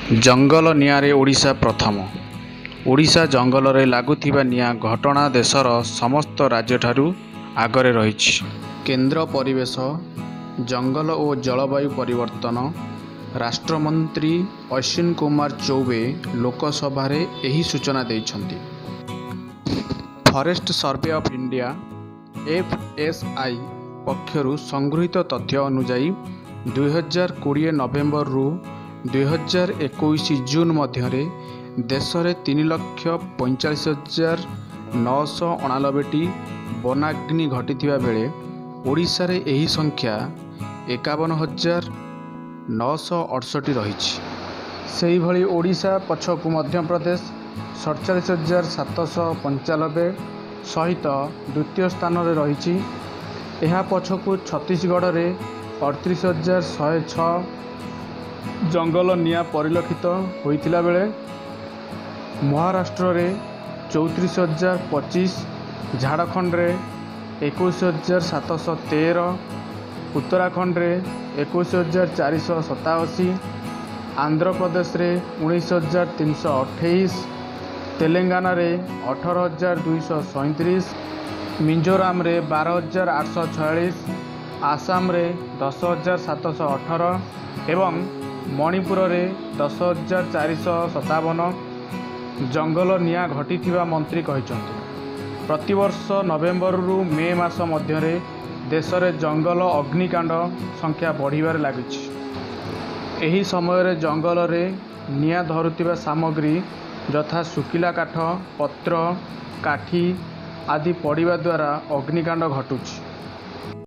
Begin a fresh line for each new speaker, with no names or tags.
ଜଙ୍ଗଲ ନିଆଁରେ ଓଡ଼ିଶା ପ୍ରଥମ। ଓଡ଼ିଶା ଜଙ୍ଗଲରେ ଲାଗୁଥିବା ନିଆଁ ଘଟଣା ଦେଶର ସମସ୍ତ ରାଜ୍ୟଠାରୁ ଆଗରେ ରହିଛି। କେନ୍ଦ୍ର ପରିବେଶ, ଜଙ୍ଗଲ ଓ ଜଳବାୟୁ ପରିବର୍ତ୍ତନ ରାଷ୍ଟ୍ରମନ୍ତ୍ରୀ ଅଶ୍ୱିନୀ କୁମାର ଚୌବେ ଲୋକସଭାରେ ଏହି ସୂଚନା ଦେଇଛନ୍ତି। Forest survey of India FSI ପକ୍ଷରୁ ସଂଗୃହୀତ ତଥ୍ୟ ଅନୁଯାୟୀ 2020 ନଭେମ୍ବରରୁ 2021 ଜୁନ୍ ମଧ୍ୟରେ ଦେଶରେ 3,45,989ଟି ବନାଗ୍ନି ଘଟିଥିବା ବେଳେ ଓଡ଼ିଶାରେ ଏହି ସଂଖ୍ୟା 51,968 ରହିଛି। ସେହିଭଳି ଓଡ଼ିଶା ପଛକୁ ମଧ୍ୟପ୍ରଦେଶ 47,795 ସହିତ ଦ୍ୱିତୀୟ ସ୍ଥାନରେ ରହିଛି। ଏହା ପଛକୁ ଛତିଶଗଡ଼ରେ 38,106 ଜଙ୍ଗଲ ନିଆଁ ପରିଲକ୍ଷିତ ହୋଇଥିଲା ବେଳେ ମହାରାଷ୍ଟ୍ରରେ 34,025, ଝାଡ଼ଖଣ୍ଡରେ 21,713, ଉତ୍ତରାଖଣ୍ଡରେ 21,487, ଆନ୍ଧ୍ରପ୍ରଦେଶରେ 19,328, ତେଲେଙ୍ଗାନାରେ 18,237, ମିଜୋରାମରେ 12,846, ଆସାମରେ 10,718 ଏବଂ ମଣିପୁରରେ 10,457 ଜଙ୍ଗଲ ନିଆଁ ଘଟିଥିବା ମନ୍ତ୍ରୀ କହିଛନ୍ତି। ପ୍ରତିବର୍ଷ ନଭେମ୍ବରରୁ ମେ ମାସ ମଧ୍ୟରେ ଦେଶରେ ଜଙ୍ଗଲ ଅଗ୍ନିକାଣ୍ଡ ସଂଖ୍ୟା ବଢ଼ିବାରେ ଲାଗିଛି। ଏହି ସମୟରେ ଜଙ୍ଗଲରେ ନିଆଁ ଧରୁଥିବା ସାମଗ୍ରୀ ଯଥା ଶୁଖିଲା କାଠ, ପତ୍ର, କାଠି ଆଦି ପୋଡ଼ିବା ଦ୍ୱାରା ଅଗ୍ନିକାଣ୍ଡ ଘଟୁଛି।